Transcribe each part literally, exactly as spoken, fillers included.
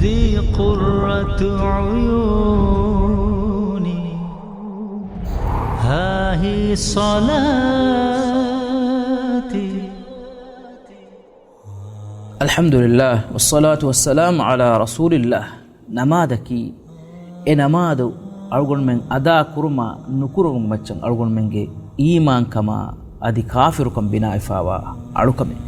ذي قرة عيوني، ها هي صلاتي. الحمد لله، والصلاة والسلام على رسول الله. ނަމާދަކީ، އެ ނަމާދު އަޅުގަނޑުމެން އަދާ ކުރުމާ ނުކުރުމުގެ މައްޗަށް އަޅުގަނޑުމެންގެ އީމާންކަމާ އަދި ކާފިރުކަން ބިނާވެފާވާ އަޅުކަމެއް.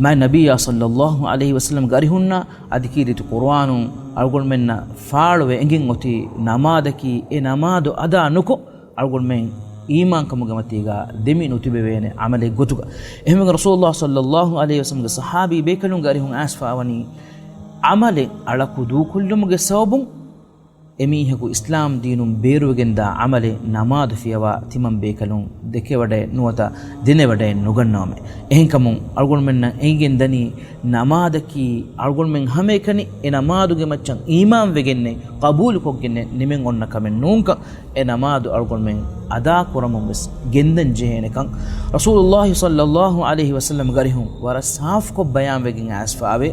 މާތް ނަބިއްޔާ ޞައްލައްލާހު ޢަލައިހި ވަސައްލަމްގެ އަރިހުންނާ އަދި ކީރިތި ޤުރުއާނުން އަޅުގަނޑުމެންނަށް ފާޅުވެ އެނގެން އޮތީ ނަމާދަކީ، އެ ނަމާދު އަދާ ނުކޮށް، އަޅުގަނޑުމެން އީމާންކަމުގެ މަތީގަ ދެމި ނުތިބެވޭނެ ޢަމަލެއް ގޮތުގަ. އެހެންވެގެން ރަސޫލުﷲ ޞައްލައްލާހު ޢަލައިހި ވަސައްލަމްގެ ޞަޙާބީ ބޭކަލުންގެ އަރިހުން އައިސްފާވަނީ، ޢަމަލެއް އަޅަކު ދޫކޮށްލުމުގެ ސަބަބުން އެމީހަކު އިސްލާމް ދީނުން ބޭރުވެގެންދާ ޢަމަލެއް ނަމާދު ފިޔަވާ ތިމަން ބޭކަލުން ދެކެވަޑައެއް ނުވަތަ ދެނެވަޑައެއް ނުގަންނަވަމޭ. އެހެންކަމުން އަޅުގަނޑުމެންނަށް އެނގިގެން ދަނީ ނަމާދަކީ އަޅުގަނޑުމެން ހަމައެކަނި އެ ނަމާދުގެ މައްޗަށް އީމާންވެގެންނެއް ޤަބޫލުކޮށްގެންނެއް ނިމެން އޮންނަ ކަމެއް ނޫންކަން، އެ ނަމާދު އަޅުގަނޑުމެން އަދާ ކުރަމުން ވެސް ގެންދަން ޖެހޭނެކަން ރަސޫލުﷲ ޞައްލައްލާހު ޢަލައިހި ވަސައްލަމްގެ އަރިހުން ވަރަށް ސާފުކޮށް ބަޔާންވެގެން އައިސްފާވޭ.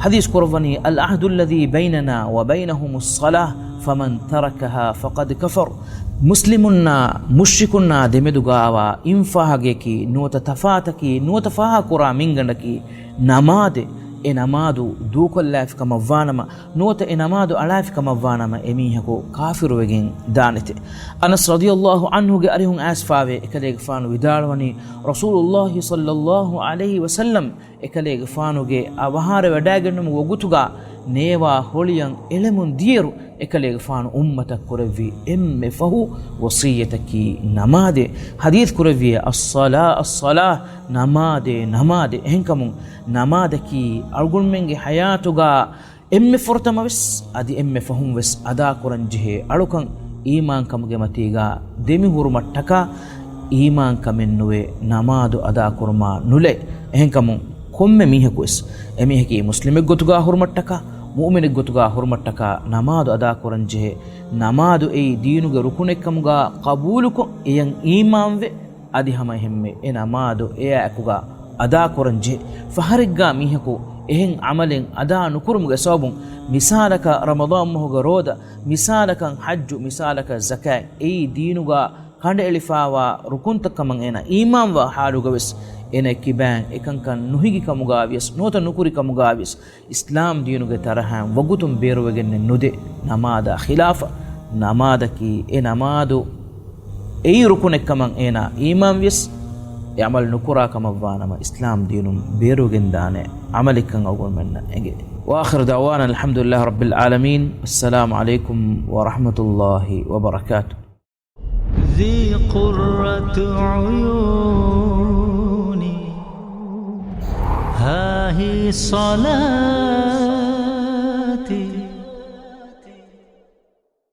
ޙަދީޘް ކުރައްވަނީ، العهد الذي بيننا وبينهم الصلاة فمن تركها فقد كفر. މުސްލިމުންނާ މުޝްރިކުންނާ ދެމެދުގައިވާ އިންފާގެއަކީ ނުވަތަ ތަފާތަކީ ނުވަތަ ފާހަގަކުރާ މިންގަނޑަކީ ނަމާދެއް. އެ ނަމާދު ދޫކޮށްލާފި ކަމަށްވާނަމަ، ނުވަތަ އެ ނަމާދު އަޅާފި ކަމަށްވާނަމަ، އެމީހަކު ކާފިރުވެގެން ދާނެތެ. އަނަސް ރަޟިޔަﷲ ޢަންހުގެ އަރިހުން އައިސްފާވޭ، އެކަލޭގެފާނު ވިދާޅުވަނީ، ރަސޫލުﷲ ޞައްލައްލާހު ޢަލައިހި ވަސައްލަމް އެކަލޭގެފާނުގެ އަވަހާރަވެޑައިގެންނުމުގެ ވަގުތުގަ ނޭވާ ހޮޅިއަށް އެޅެމުން ދިޔައިރު، އެކަލޭގެފާނު އުއްމަތަށް ކުރެއްވި އެންމެ ފަހު ވަޞިއްޔަތަކީ ނަމާދޭ. ޙަދީޘް ކުރެއްވިއޭ، الصلاة الصلاة، ނަމާދޭ ނަމާދޭ. އެހެންކަމުން ނަމާދަކީ އަޅުގަނޑުމެންގެ ޙަޔާތުގަ އެންމެ ފުރަތަމަވެސް އަދި އެންމެ ފަހުންވެސް އަދާކުރަންޖެހޭ އަޅުކަން. އީމާންކަމުގެ މަތީގަ ދެމިހުރުމަށްޓަކާ އީމާންކަމެއްނުވޭ ނަމާދު އަދާކުރުމާ ނުލައި. އެހެންކަމުން ކޮންމެ މީހަކުވެސް، އެމީހަކީ މުސްލިމެއްގޮތުގަ ހުރުމަށްޓަކާ، މުއުމިނެއްގޮތުގަ ހުރުމަށްޓަކާ ނަމާދު އަދާކުރަންޖެހޭ. ނަމާދު އެއީ ދީނުގެ ރުކުނެއްކަމުގަ ޤަބޫލުކޮށް، އެޔަށް އީމާންވެ، އަދި ހަމައެހެންމެ އެ ނަމާދު އެއާއެކުގަ އަދާކުރަންޖެހޭ. ފަހަރެއްގަ މީހަކު އެހެން ޢަމަލެއް އަދާ ނުކުރުމުގެ ސަބަބުން، މިސާލަކަށް ރަމަޟާން މަހުގެ ރޯދަ، މިސާލަކަށް ޙައްޖު، މިސާލަކަށް ޒަކާތް، އެއީ ދީނުގަ ކަނޑައެޅިފާވާ ރުކުންތައް ކަމަށް އޭނަ އީމާންވާ ޙާލުގަވެސް، އޭނަ ކިބައިން އެކަންކަން ނުހިނގި ކަމުގަވިޔަސް ނުވަތަ ނުކުރި ކަމުގަވިޔަސް، އިސްލާމް ދީނުގެ ތަރަހައިން ވަގުތުން ބޭރުވެގެންނެއް ނުދޭ. ނަމާދާ ޚިލާފަށް، ނަމާދަކީ އެ ނަމާދު އެއީ ރުކުނެއްކަމަށް އޭނާ އީމާންވިޔަސް، އެ ޢަމަލު ނުކުރާ ކަމަށްވާނަމަ، އިސްލާމް ދީނުން ބޭރުވެގެންދާނެ ޢަމަލެއްކަން އަޅުގަނޑުމެންނަށް އެނގޭ. وآخر دعوانا الحمد لله رب العالمين. السلام عليكم ورحمة الله وبركاته. ذي قرة عيوني، ها هي صلاتي.